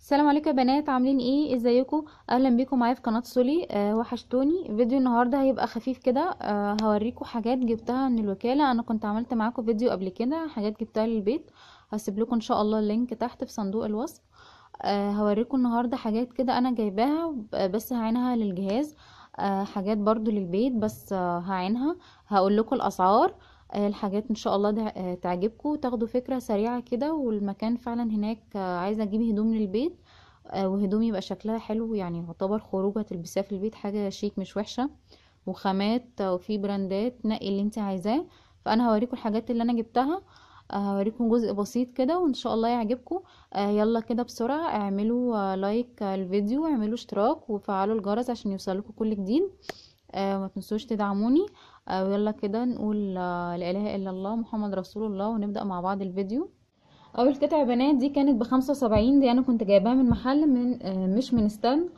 السلام عليكم يا بنات، عاملين ايه؟ ازيكم؟ اهلا بيكم معايا في قناة سولي. وحشتوني. فيديو النهارده هيبقى خفيف كده. هوريكم حاجات جبتها من الوكالة. انا كنت عملت معاكم فيديو قبل كده حاجات جبتها للبيت، هسيب لكم ان شاء الله ال link تحت في صندوق الوصف. هوريكم النهارده حاجات كده انا جايباها بس هعينها للجهاز، حاجات برضو للبيت بس هعينها. هقول لكم الاسعار، الحاجات ان شاء الله تعجبكم وتاخدوا فكرة سريعة كده. والمكان فعلا هناك عايزه اجيب هدوم للبيت، وهدوم يبقى شكلها حلو، يعني يعتبر خروجه تلبسيها في البيت، حاجة شيك مش وحشة، وخامات وفي براندات، نقي اللي انت عايزاه. فانا هوريكم الحاجات اللي انا جبتها، هوريكم جزء بسيط كده وان شاء الله يعجبكم. يلا كده بسرعة اعملوا like الفيديو، اعملوا اشتراك وفعلوا الجرس عشان يوصلكم كل جديد. ما تنسوش تدعموني. ويلا كده نقول لا اله الا الله محمد رسول الله ونبدأ مع بعض الفيديو. اول قطعه يا بنات دي كانت ب75، دي انا كنت جايباها من محل، من مش من stand.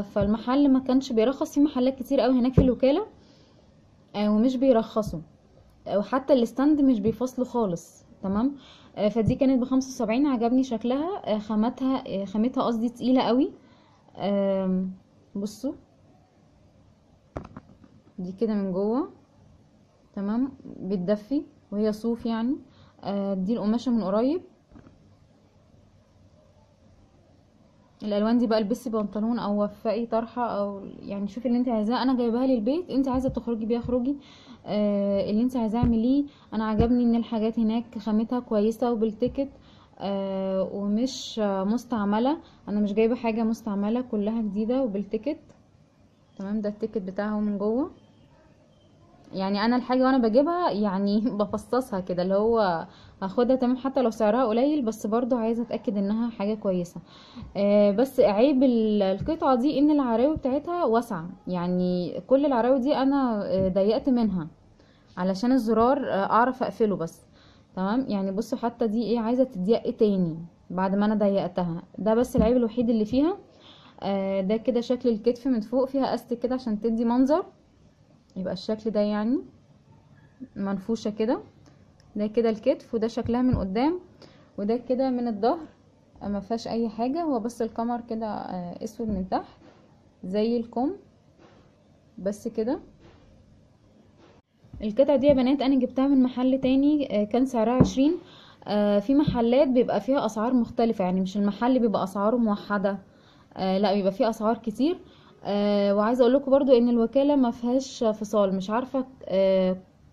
فالمحل ما كانش بيرخص، في محلات كتير قوي هناك في الوكالة، ومش بيرخصوا، وحتى ال stand مش بيفصلوا خالص، تمام. فدي كانت ب75، عجبني شكلها، خامتها قصدي تقيلة قوي. بصوا دي كده من جوه، تمام، بتدفي وهي صوف يعني. دي القماشه من قريب. الالوان دي بقى البسي بنطلون او وفقي طرحه، او يعني شوفي اللي انت عايزاه. انا جايباها للبيت، انت عايزه تخرجي بيها خروجي، اللي انت عايزاه اعمليه. انا عجبني ان الحاجات هناك خامتها كويسة وبال ticket، ومش مستعملة. انا مش جايبه حاجة مستعملة، كلها جديدة وبال ticket، تمام. ده ال ticket بتاعه من جوه. يعني انا الحاجة وانا بجيبها يعني بفصصها كده، اللي هو هاخدها تمام حتى لو سعرها قليل، بس برضو عايزه اتاكد انها حاجة كويسة. بس عيب القطعة دي ان العراوي بتاعتها واسعة، يعني كل العراوي دي انا ضيقت منها علشان الزرار اعرف اقفله بس، تمام. يعني بصوا حتى دي ايه، عايزه تضيق تاني بعد ما انا ضيقتها. ده بس العيب الوحيد اللي فيها. ده كده شكل الكتف من فوق، فيها استك كده عشان تدي منظر، يبقى الشكل ده يعني منفوشه كده. ده كده الكتف، وده شكلها من قدام، وده كده من الظهر، ما فيهاش اي حاجة، هو بس القمر كده اسود من تحت زي الكم بس كده. القطعة دي يا بنات انا جبتها من محل تاني، كان سعرها 20. في محلات بيبقى فيها اسعار مختلفة، يعني مش المحل بيبقى اسعاره موحدة، لا بيبقى فيه اسعار كتير. وعايزه اقول لكم برضو ان الوكالة ما فيهاش فصال، مش عارفه،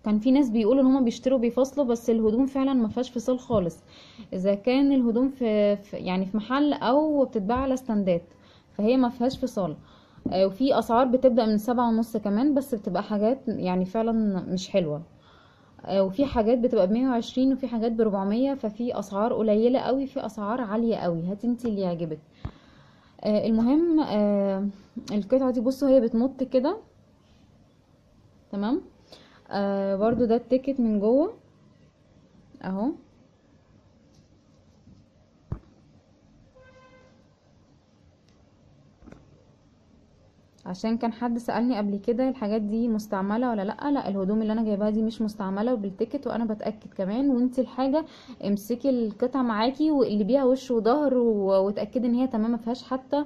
كان في ناس بيقولوا ان هما بيشتروا بيفصلوا، بس الهدوم فعلا ما فيهاش فصال خالص. اذا كان الهدوم في يعني في محل او بتتباع على ستاندات، فهي ما فيهاش فصال. وفي اسعار بتبدا من 7.5 كمان، بس بتبقى حاجات يعني فعلا مش حلوة. وفي حاجات بتبقى ب120، وفي حاجات ب400، ففي اسعار قليله قوي، في اسعار عالية قوي، هات انت اللي يعجبك. المهم القطعة دي بصوا هي بتمط كده، تمام. برضو ده ال ticket من جوه اهو. عشان كان حد سألني قبل كده الحاجات دي مستعملة ولا لا. لا، الهدوم اللي انا جايباها دي مش مستعملة وبال ticket، وانا بتأكد كمان. وانتي الحاجة امسكي القطعة معاكي واللي بيها وش وظهر، وتأكدي ان هي تمام، ما فيهاش حتى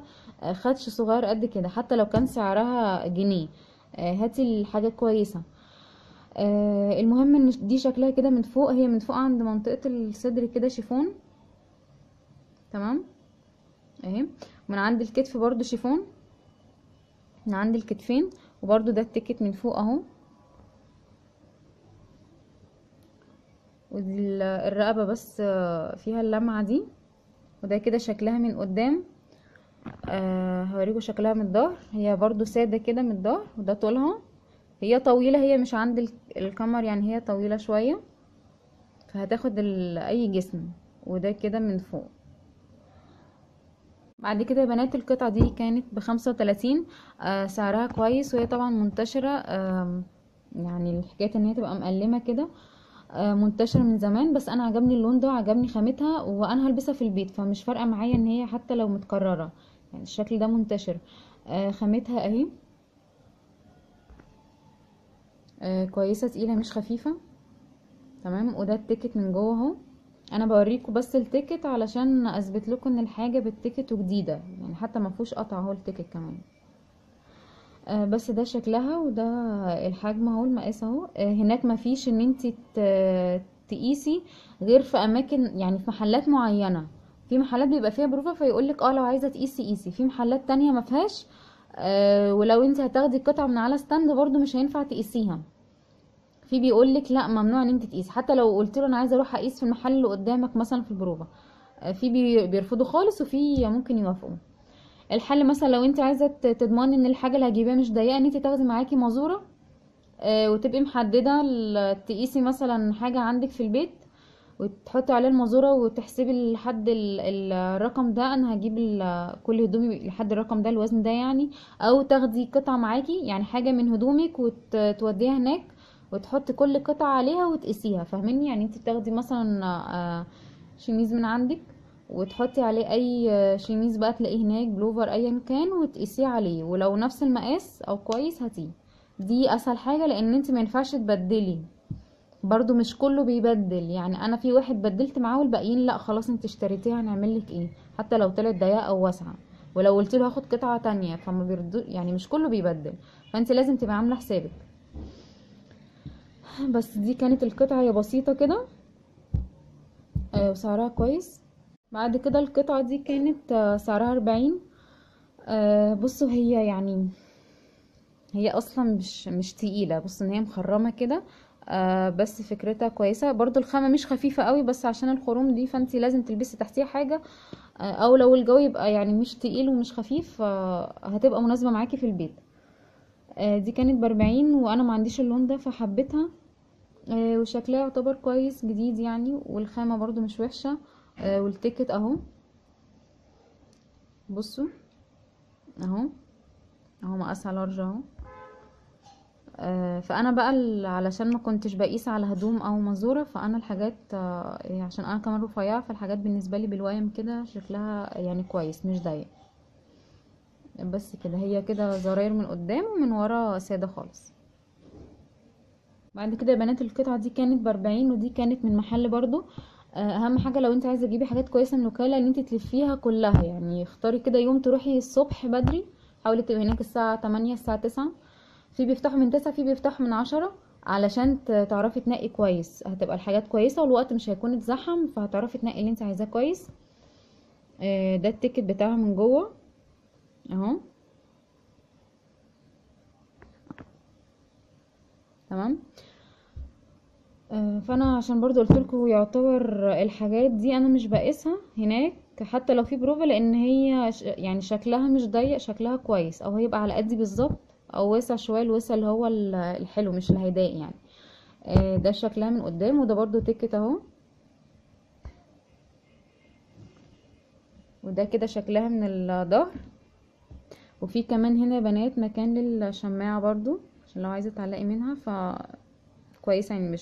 خدش صغير قد كده، حتى لو كان سعرها جنيه. هاتي الحاجة كويسة. المهم ان دي شكلها كده من فوق، هي من فوق عند منطقة الصدر كده شيفون، تمام اهي. من عند الكتف برضو شيفون، من عند الكتفين، وبرده ده ال ticket من فوق اهو. ودي الرقبة بس فيها اللمعة دي. وده كده شكلها من قدام. هوريكم شكلها من الظهر، هي برده ساده كده من الظهر، وده طولها. هي طويلة، هي مش عند الكمر يعني، هي طويلة شوية، فهتاخد اي جسم. وده كده من فوق. بعد كده يا بنات القطعة دي كانت ب35، سعرها كويس، وهي طبعا منتشرة. يعني الحكاية ان هي تبقى مقلمه كده، منتشرة من زمان، بس انا عجبني اللون ده وعجبني خامتها، وانا هلبسها في البيت، فمش فارقه معايا ان هي حتى لو متكررة، يعني الشكل ده منتشر. خامتها اهي، كويسة، تقيلة مش خفيفة، تمام. وده ال ticket من جوه اهو. انا بوريكم بس ال ticket علشان اثبت لكم ان الحاجة بال ticket وجديدة، يعني حتى ما فيهوش قطع اهو ال ticket كمان. بس ده شكلها، وده الحجم اهو، المقاس اهو. هناك ما فيش ان انت تقيسي غير في اماكن، يعني في محلات معينة. في محلات بيبقى فيها بروفه فيقولك لو عايزه تقيسي قيسي، في محلات تانية ما فيهاش. ولو انت هتاخدي قطعه من على stand برضو مش هينفع تقيسيها. في بيقولك لا ممنوع ان انت تقيسي، حتى لو قلت له انا عايزه اروح اقيس في المحل اللي قدامك مثلا في البروفه، في بيرفضوا خالص، وفي ممكن يوافقوا. الحل مثلا لو انت عايزه تضمني ان الحاجة اللي هتجيبيها مش ضيقه، ان انت تاخدي معاكي مازوره، وتبقي محددة تقيسي مثلا حاجة عندك في البيت وتحطي عليها المازوره وتحسبي لحد الرقم ده، انا هجيب كل هدومي لحد الرقم ده، الوزن ده يعني. او تاخدي قطعه معاكي، يعني حاجة من هدومك وتوديها هناك وتحطي كل قطعه عليها وتقيسيها، فاهميني؟ يعني انت بتاخدي مثلا شميز من عندك وتحطي عليه اي شميز بقى تلاقيه هناك، بلوفر ايا كان، وتقيسيه عليه، ولو نفس المقاس او كويس هاتيه. دي اسهل حاجة، لان انت ما ينفعش تبدلي، برضو مش كله بيبدل. يعني انا في واحد بدلت معاه والباقيين لا خلاص انت اشتريتيها هنعمل لك ايه، حتى لو طلعت ضيقه او واسعة. ولو قلت له هاخد قطعه تانية فما بيرضو، يعني مش كله بيبدل، فانت لازم تبقي عامله حسابك. بس دي كانت القطعة، هي بسيطة كده وسعرها كويس. بعد كده القطعة دي كانت سعرها 40. بصوا هي يعني هي اصلا مش تقيلة، بصوا ان هي مخرمة كده، بس فكرتها كويسة برضو. الخامة مش خفيفة قوي، بس عشان الخروم دي فانتي لازم تلبسي تحتيها حاجة، او لو الجو يبقى يعني مش تقيل ومش خفيف، هتبقى مناسبة معاكي في البيت. دي كانت ب40، وانا ما عنديش اللون ده فحبيتها، وشكلها يعتبر كويس جديد يعني، والخامه برضو مش وحشة. وال ticket اهو، بصوا اهو اهو مقاسها large اهو. فانا بقى علشان ما كنتش بقيس على هدوم او مزوره، فانا الحاجات عشان انا كمان رفيعة، فالحاجات بالنسبة لي بالوايم كده شكلها يعني كويس مش ضيق. بس كده هي كده زراير من قدام ومن ورا ساده خالص. بعد كده يا بنات القطعة دي كانت ب40، ودي كانت من محل برضو. اهم حاجة لو انت عايزه تجيبي حاجات كويسة من الوكالة ان انت تلفيها كلها، يعني اختاري كده يوم تروحي الصبح بدري، حاولي تبقي هناك الساعة 8 الساعة 9، في بيفتحوا من 9 في بيفتحوا من 10، علشان تعرفي تنقي كويس، هتبقى الحاجات كويسة والوقت مش هيكون اتزحم، فهتعرفي تنقي اللي انت عايزاه كويس. ده ال ticket بتاعها من جوه اهو، تمام. فانا عشان برضو قلتلكوا يعتبر الحاجات دي انا مش بقيسها هناك حتى لو في بروفا، لان هي يعني شكلها مش ضيق، شكلها كويس، او هيبقى على قدي بالظبط او واسع شوية، الوسع اللي هو الحلو مش اللي هيضايق يعني. ده شكلها من قدام، وده برضو ticket اهو، وده كده شكلها من الظهر. وفي كمان هنا يا بنات مكان للشماعه برضو عشان لو عايزه تعلقي منها، ف كويسة يعني،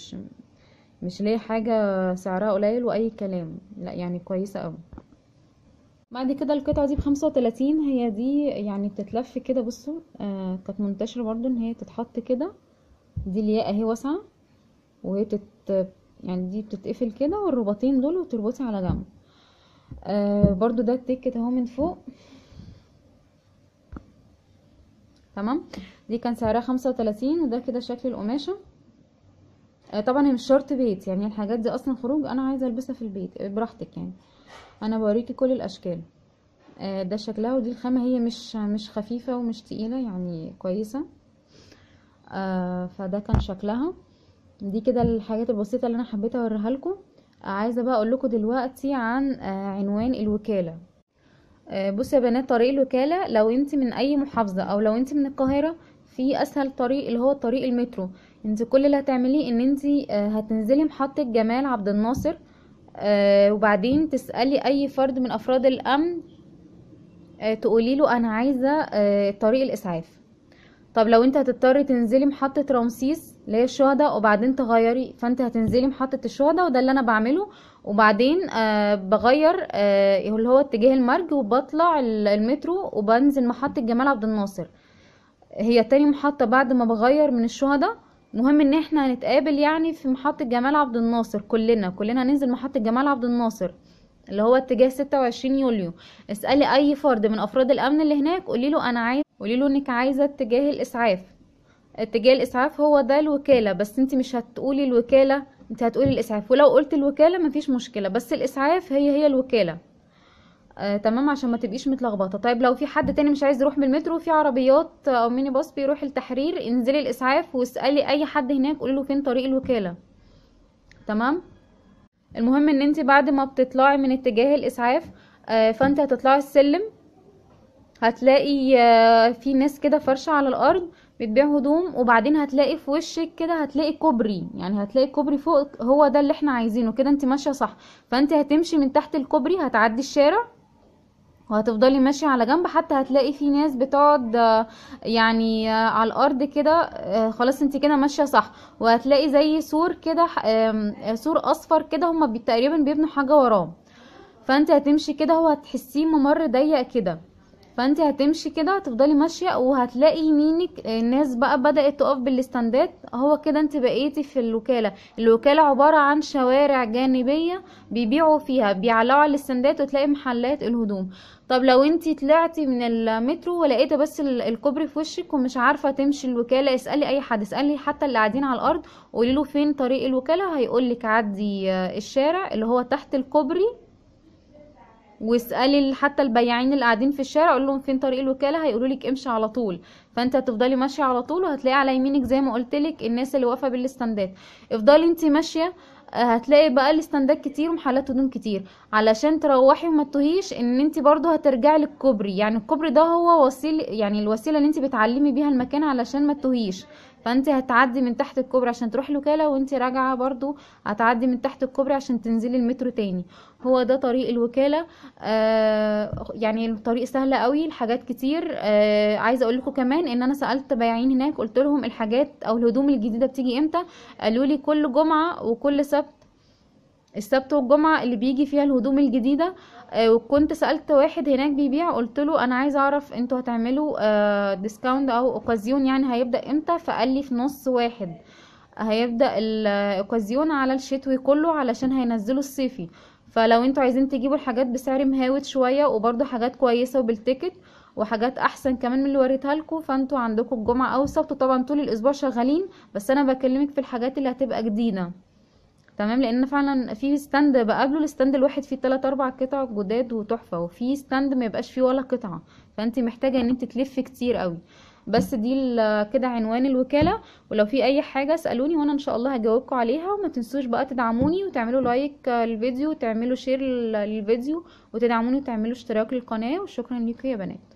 مش ليه حاجة سعرها قليل واي كلام، لا يعني كويسة قوي. بعد كده القطعة دي ب35، هي دي يعني بتتلف كده، بصوا كانت منتشرة برضو ان هي تتحط كده، دي الياقه اهي واسعة، وهي يعني دي بتتقفل كده، والرباطين دول وتربطي على جنب. برضو ده ال ticket اهو من فوق، تمام. دي كان سعرها 35، وده كده شكل القماشه. طبعا هي مش شرط بيت يعني، الحاجات دي اصلا خروج، انا عايزه البسها في البيت براحتك يعني، انا بوريكي كل الاشكال. ده شكلها، ودي الخامة هي مش خفيفة ومش تقيلة يعني، كويسة. فده كان شكلها. دي كده الحاجات البسيطة اللي انا حبيت اوريها لكم. عايزه بقى اقول لكم دلوقتي عن عنوان الوكالة. بصوا يا بنات، طريق الوكالة لو انت من اي محافظة او لو انت من القاهرة، في اسهل طريق اللي هو طريق المترو. انت كل اللي هتعمليه ان انت هتنزلي محطة جمال عبد الناصر، وبعدين تسألي اي فرد من افراد الامن، تقولي له انا عايزه طريق الاسعاف. طب لو انت هتضطري تنزلي محطة رمسيس اللي هي الشهداء وبعدين تغيري، فانت هتنزلي محطة الشهداء، وده اللي انا بعمله. وبعدين بغير اللي هو اتجاه المرج، وبطلع المترو وبنزل محطة جمال عبد الناصر، هي تاني محطة بعد ما بغير من الشهداء. المهم ان احنا هنتقابل يعني في محطة جمال عبد الناصر، كلنا هننزل محطة جمال عبد الناصر اللي هو اتجاه 26 يوليو. اسألي اي فرد من افراد الامن اللي هناك، قولي له انا عايز، قولي له انك عايزة اتجاه الاسعاف. اتجاه الاسعاف هو ده الوكالة، بس انت مش هتقولي الوكالة، انت هتقولي الاسعاف. ولو قلت الوكالة مفيش مشكلة، بس الاسعاف هي الوكالة. تمام، عشان ما تبقيش متلخبطه. طيب لو في حد تاني مش عايز يروح بالمترو، في عربيات او ميني باص بيروح التحرير، انزلي الاسعاف واسالي اي حد هناك، قولي له فين طريق الوكالة. تمام. المهم ان انت بعد ما بتطلعي من اتجاه الاسعاف، فانت هتطلعي السلم، هتلاقي في ناس كده فرشه على الارض بتبيع هدوم، وبعدين هتلاقي في وشك كده هتلاقي كوبري، يعني هتلاقي كوبري فوق، هو ده اللي احنا عايزينه كده، انت ماشية صح. فانت هتمشي من تحت الكوبري، هتعدي الشارع وهتفضلي ماشية على جنب، حتى هتلاقي في ناس بتقعد يعني على الارض كده. خلاص انت كده ماشية صح. وهتلاقي زي سور كده، سور اصفر كده، هما تقريبا بيبنوا حاجة وراه. فانت هتمشي كده، هو هتحسيه ممر ضيق كده، فانت هتمشي كده تفضلي ماشية، وهتلاقي يمينك الناس بقى بدأت تقف بالاستندات. هو كده انت بقيتي في الوكالة. الوكالة عبارة عن شوارع جانبيه بيبيعوا فيها، بيعلقوا على الاستندات، وتلاقي محلات الهدوم. طب لو انت طلعتي من المترو ولقيتي بس الكوبري في وشك ومش عارفه تمشي الوكالة، اسالي اي حد، اسالي حتى اللي قاعدين على الارض، قولي له فين طريق الوكالة، هيقولك عدي الشارع اللي هو تحت الكوبري، واسالي حتى البياعين اللي قاعدين في الشارع، قول لهم فين طريق الوكالة، هيقولوا لك امشي على طول. فانت هتفضلي ماشية على طول، وهتلاقي على يمينك زي ما قلت لك الناس اللي واقفة بالاستندات. افضلي انت ماشية، هتلاقي بقى الاستندات كتير ومحلات هدوم كتير. علشان تروحي وما تتوهيش، ان انت برضو هترجعي للكوبري، يعني الكوبري ده هو وسيل، يعني الوسيلة اللي انت بتعلمي بيها المكان علشان ما تتوهيش. فانت هتعدي من تحت الكوبري عشان تروحي الوكالة، وانت راجعه برضو هتعدي من تحت الكوبري عشان تنزلي المترو تاني. هو ده طريق الوكالة. يعني الطريق سهل قوي، الحاجات كتير. عايزه اقول لكم كمان ان انا سالت بياعين هناك، قلت لهم الحاجات او الهدوم الجديدة بتيجي امتى، قالوا لي كل جمعه وكل سبت، السبت والجمعة اللي بيجي فيها الهدوم الجديدة. وكنت سألت واحد هناك بيبيع، قلت له انا عايزه اعرف انتوا هتعملوا discount او اوكازيون، يعني هيبدأ امتى؟ فقال لي في 1:30 هيبدأ الاوكازيون على الشتوي كله، علشان هينزلوا الصيفي. فلو انتوا عايزين تجيبوا الحاجات بسعر مهاوت شوية، وبرده حاجات كويسة وبال ticket وحاجات احسن كمان من اللي وريتها لكم، فانتوا عندكم الجمعة او السبت، طبعا طول الاسبوع شغالين، بس انا بكلمك في الحاجات اللي هتبقى جديدة. تمام، لان فعلا في stand بقابله، ال stand الواحد فيه 3 4 قطع جداد وتحفه، وفي stand ما يبقاش فيه ولا قطعه، فانت محتاجه ان انت تلفي كتير قوي. بس دي كده عنوان الوكالة، ولو في اي حاجة اسالوني وانا ان شاء الله هجاوبكم عليها. وما تنسوش بقى تدعموني وتعملوا like للفيديو، وتعملوا share للفيديو، وتدعموني وتعملوا اشتراك للقناة. وشكرا لكم يا بنات.